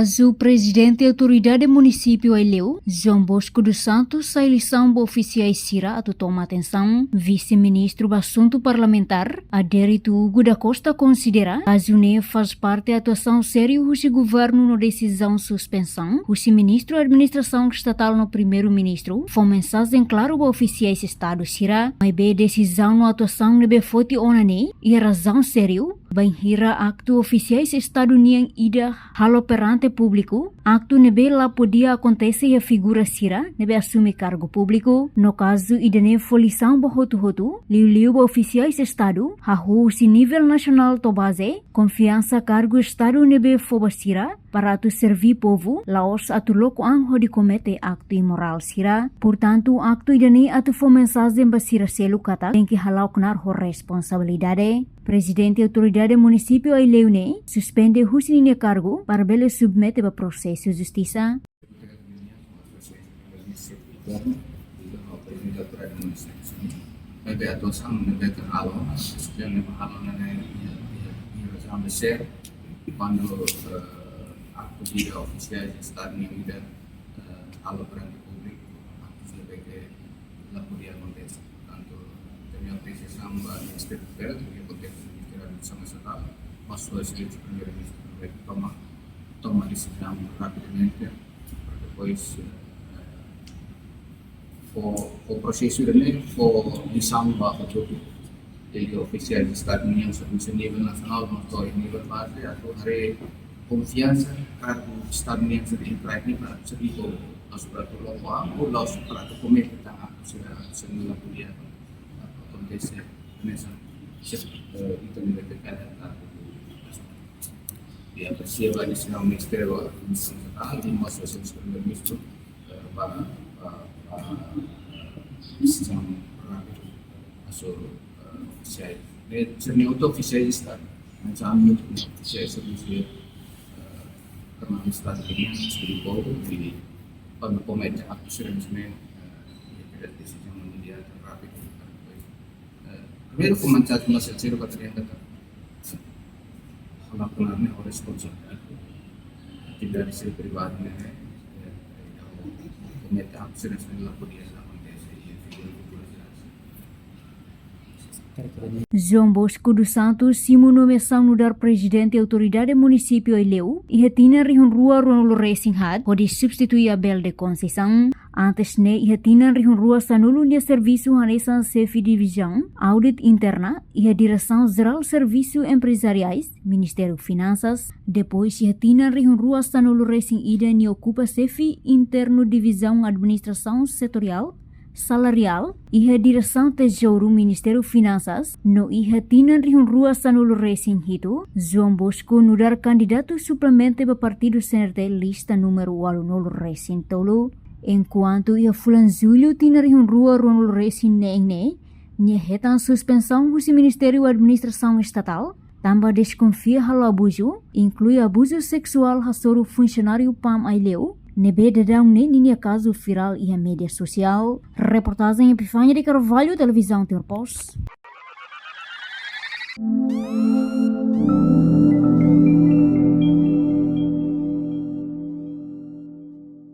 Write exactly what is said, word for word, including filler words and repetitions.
Kazu Prezidente Autoridade Munisípiu Aileu, João Bosco dos Santos, sai lisaun ba ofisiais sira atu toma atensaun. Vise-Ministru ba Asuntu Parlamentár, Adérito Hugo da Costa, konsidera kazu ne'e faz parte atuasaun sériu husi governu no desizaun suspensaun husi Ministru Administrasaun Estatál no Primeiru-Ministru fó mensajen klaru ba ofisiais Estadu sira, maibé desizaun no atuasaun ne'ebé foti ona ne'e iha razaun sériu, bainhira aktu ofisiais Estadu nian ida halo perante públiku, aktu ne'ebé la podia akontese iha figura sira ne'ebé asume kargu públiku. No kazu ida-ne'e fó lisaun ba hotu-hotu, liuliu ba ofisiais Estadu, hahú husi nivel nasionál to'o baze, konfiansa kargu Estadu ne'ebé fó ba sira para atu serví povu, la'ós atu loko an hodi komete aktu imorál sira. Portantu, aktu ida-ne'e atu fó mensajen ba sira seluk katak tenke hala'o knaar ho responsabilidade. Prezidente Autoridade Munisípiu Aileu ne'e suspende husi ninia kargu para bele submete ba prosesu justisa. Maibé atuasaun ne'ebé halo, ne'ebé halo ne'e, iha, iha, iha razaun besar, kuandu, eh, aktu ida ofisiais Estadu nian ida, eh, halo perante públiku, aktu ne'ebé ke la podia akontese. Portantu, ita-nia apresiasaun ba Ministériu Públiku, iha konteste Ministériu Administrasaun Estatál, ba sua Exelénsia Primeiru-Ministru, toma, toma desizaun rapidamente, para depois, eh, fó, fó prosesu ida-ne'e, fó lisaun ba hotu-hotu, tantu ofisiais Estadu nian, husi nivel nasionál, maibé to'o nivel baze, atu haree konfiansa kargu Estadu nian sira iha rai ne'e para serví povu, la'ós para atu loko an, la'ós para atu komete tan aktu sira, sira la podia akontese, hanesan, eh, ita-nia B P K, ita-nia B P K. Apresia ba desizaun Ministériu Administrasaun Estatál, i mós Exelénsia Primeiru-Ministru, eh, ba, ba, ba, eh, desizaun rápidu, eh, hasoru, eh, ofisiais. Ne'e, sira-nia hotu ofisiais Estadu, mas há muito ofisiais servisu, eh, karena Estadu nian, serví povu, i kuandu komete aktu sira hanesan ne'e, eh, iha desizaun imediata, rápidu, eh, primeiru, komandanti nasionál sira ba tarian kata, eh, halo knaar ne'e ho responsabilidade. Atividade sira privadu ne'e, eh, eh, komete aktu sira hanesan ne'e la podia akontese iha figura, figura sira. João Bosco dos Santos simu nomeasaun nu'udar Prezidente Autoridade Munisípiu Aileu iha tinan rihun rua ruanulu resin haat, hodi substitui Abel de Conceição. Antes ne'e, iha tinan rihun rua sanulu nia servisu hanesan xefe divizaun audit interna iha Diresaun Jerál Servisu Emprezariais, Ministériu Finansas. Depois, iha tinan rihun rua sanulu resin ida nia okupa xefe internu divizaun administrasaun setoriál salariál iha Diresaun Tezouru, Ministériu Finansas, no iha tinan rihun rua sanulu resin hitu, João Bosco nu'udar kandidatu suplemente ba partidu C N R T lista númeru ualunulu resin tolu. Enkuantu iha fulan Jullu tinan rihun rua ruanulu resin neen ne'e, nia hetan suspensaun husi Ministériu Administrasaun Estatál, tanba deskonfia halo abuzu, inklui abuzu seksuál hasoru funsionáriu PAM Aileu, ne'ebé daudaun ne'e ninia kazu virál iha média sosiál. Reportajen Epifania de Carvalho, Televizaun Timor Post.